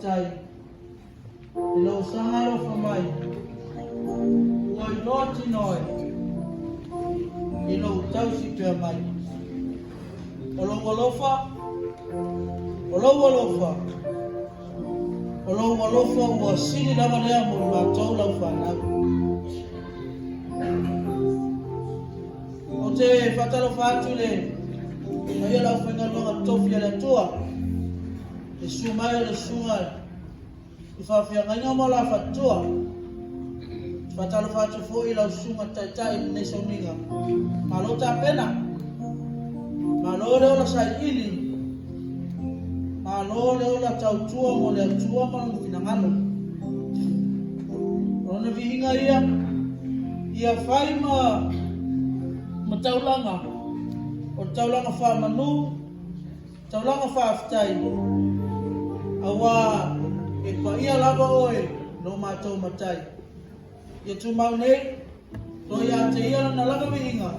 Tai, i lou saga alofa mai, ua iloa tino ai, i lou tausi pea mai. O lou alofa, o lou alofa, o lou alofa ua sili lava lea mo i matou lau fanau. Ou te faatalofa atu i le paia o le aufaigaluega totofi a le Atua, le susu mai o le susuga i faafeagaiga ma la faletua. Ou te faatalofa atu foi i lau susuga taitai i lenei sauniga. Malo tapena, malo le ola sailiili, malo le ola tautua mo le Atua ma lona finagalo. O lona viiga ia, ia fai ma ma taulaga, o le taulaga faamanu, taulaga faafetai, auā e paia lava oe lo matou Matai. Ia tumau nei, toa ia te ia lana lava viiga,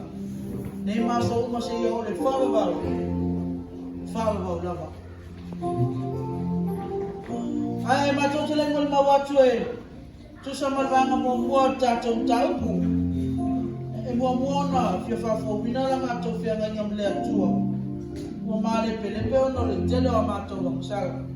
nei ma aso uma seia oo i le faavavau, faavavau lava. Ae matou te le i molimau atu e Tusa ma le vaega muamua o le tatou mataupu, e muamua ona fia faafouina la matou feagaiga ma le Atua, ua malepelepe ona o le tele o a matou agasala.